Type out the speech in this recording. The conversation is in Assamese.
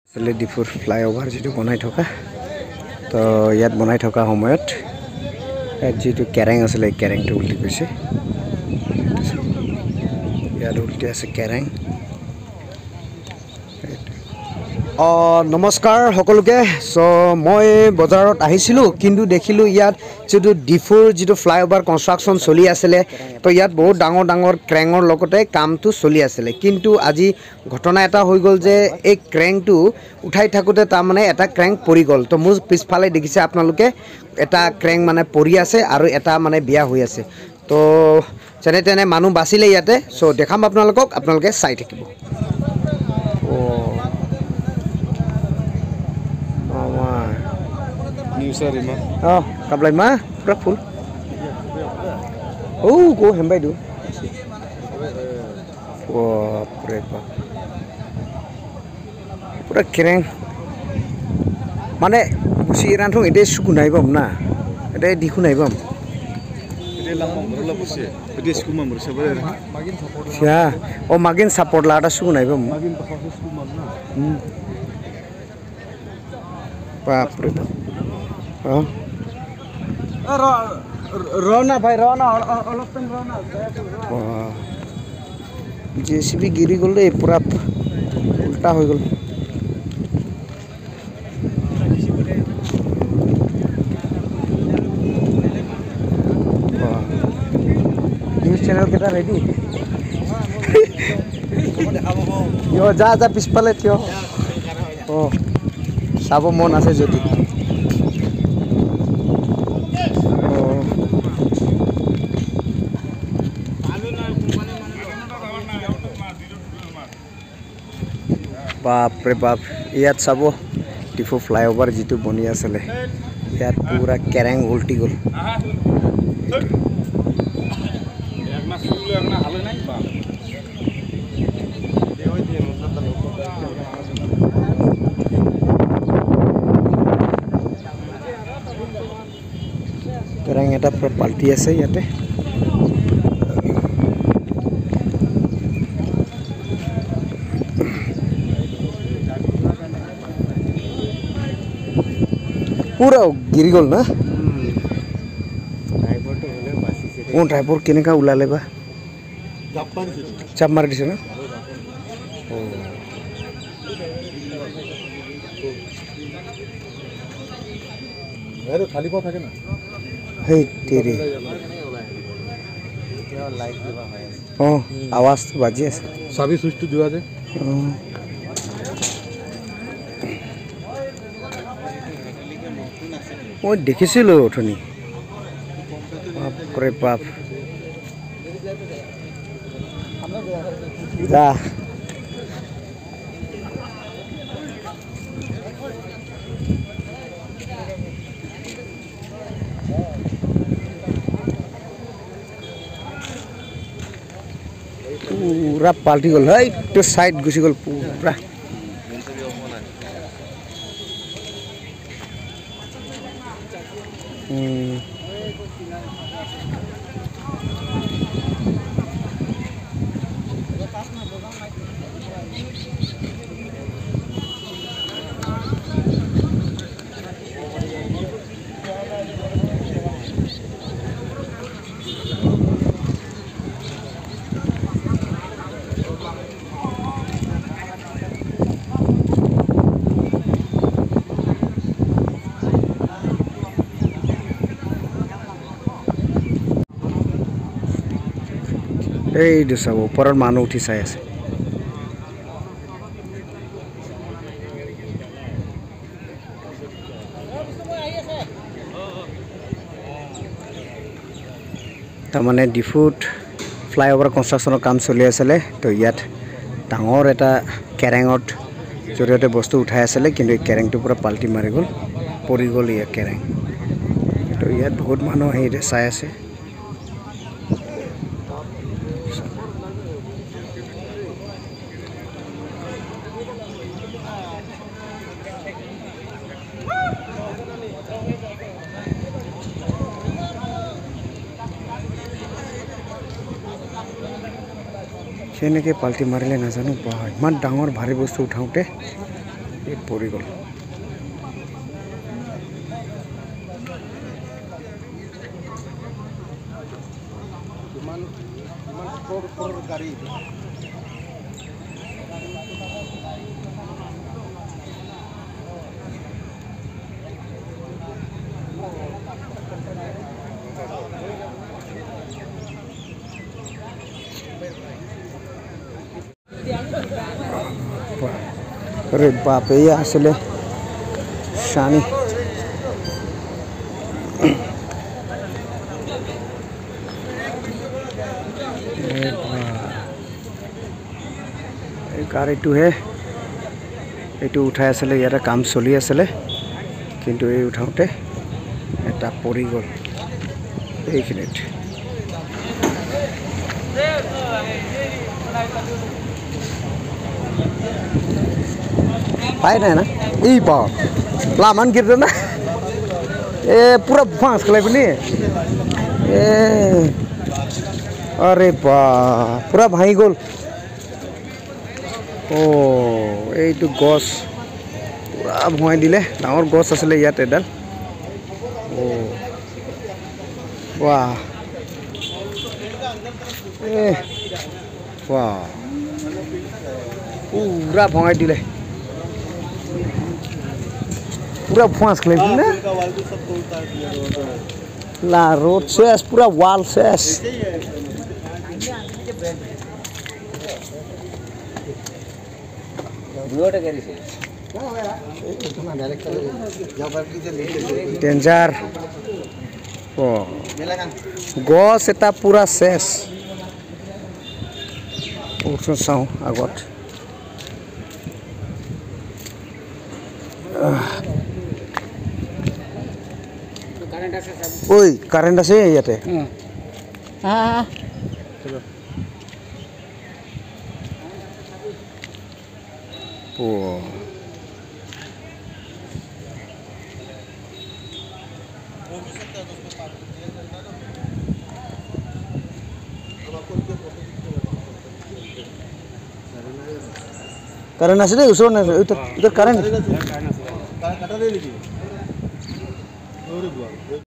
আচলতে ডিফুৰ ফ্লাইঅভাৰ যিটো বনাই থকা, তো ইয়াত বনাই থকা সময়ত ইয়াত যিটো কেৰেং আছিলে, এই কেৰেংটো উল্টি গৈছে। ইয়াত উল্টি আছে কেৰেং। নমস্কাৰ সকলোকে। চ' মই বজাৰত আহিছিলোঁ, কিন্তু দেখিলোঁ ইয়াত যিটো ডিফুৰ যিটো ফ্লাইঅভাৰ কনষ্ট্ৰাকশ্যন চলি আছিলে, তো ইয়াত বহুত ডাঙৰ ডাঙৰ ক্ৰেঙৰ লগতে কামটো চলি আছিলে। কিন্তু আজি ঘটনা এটা হৈ গ'ল যে এই ক্ৰেংটো উঠাই থাকোঁতে তাৰমানে এটা ক্ৰেং পৰি গ'ল। তো মোৰ পিছফালে দেখিছে আপোনালোকে, এটা ক্ৰেং মানে পৰি আছে আৰু এটা মানে বিয়া হৈ আছে। তো যেনে তেনে মানুহ বাচিলে ইয়াতে। চ' দেখাম আপোনালোকক, আপোনালোকে চাই থাকিব। Oh, kablay ma, pura full. Oh, go hembai du. Wah, prepa. Pura kereng. Mane busi ran thong ede suku nai bam na. Ede dikhu nai bam. Ede lamam rola busi. Ede suku mam rosa bare. Magin support. Ya, oh magin support la ada suku nai bam. Magin pasal suku mam na. Baap re baap. Rona ভাই রনা, অলপ টাইম রনা। জেচিবি গিৰি গ'ল দেই, পুৰা উল্টা হৈ গ'ল। নিউজ চেনেল কেইটা ৰেডি। যা যা পিছফালে থিয়। অঁ, চাব মন আছে যদি। বাপৰে বাপ, ইয়াত চাব ডিফু ফ্লাইঅভাৰ যিটো বনি আছিলে, ইয়াত পুৰা কেৰেং উল্টি গ'ল। কেৰেং এটা পুৰা পাল্টি আছে ইয়াতে। পুৰা গিৰি গ'ল না? অঁ, ড্ৰাইভাৰ কেনেকুৱা ওলালে বা? জাপ মাৰি দিছে ন? সেই তেৰি। অঁ, আৱাজটো বাজি আছে। চাবি চুইচটো যোৱা যে। অঁ, মই দেখিছিলোঁ অথনি। বাপৰে বাপ, যা। পুৰা পাল্টি গ'ল, সেইটো চাইড গুচি গ'ল পুৰা। এইটো চাব, ওপৰত মানুহ উঠি চাই আছে। তাৰমানে ডিফুত ফ্লাইঅভাৰ কনষ্ট্ৰাকশ্যনৰ কাম চলি আছিলে, তো ইয়াত ডাঙৰ এটা কেৰেঙত জৰিয়তে বস্তু উঠাই আছিলে, কিন্তু এই কেৰেংটো পূৰা পাল্টি মাৰি গ'ল, পৰি গ'ল ইয়াত কেৰেং। তো ইয়াত বহুত মানুহ আহি এতিয়া চাই আছে। কেনেকৈ পাল্টি মাৰিলে নাজানো, বা ইমান ডাঙৰ ভাৰী বস্তু উঠাওঁতে। এই পৰি গ'ল। আৰে বাপ, এয়া আছিলে চানি। এই গাড়ীটোহে এইটো উঠাই আছিলে, ইয়াতে কাম চলি আছিলে, কিন্তু এই উঠাওঁতে এটা পৰি গ'ল এইখিনিত। পাই নাই না এই পা লামান गिर ना ए पूरा फांस खालायबोनि ए अरे बा पूरा भाঙি গ'ল। অ' এইটো গছ পুৰা ভঙাই দিলে, ডাঙৰ গছ আছিলে ইয়াত এডাল। অ' বাহ, এ বাহ, পুৰা ভঙাই দিলে, पूरा फांस ना ला रोड शेष, पूरा वाल शेष। ডেঞ্জাৰ গছ এটা পুৰা শেষ। চাওঁ আগত। ঐ কাৰেণ্ট আছে ইয়াতে। কাৰেণ্ট আছে দেই, ওচৰত নাই, কাৰেণ্ট।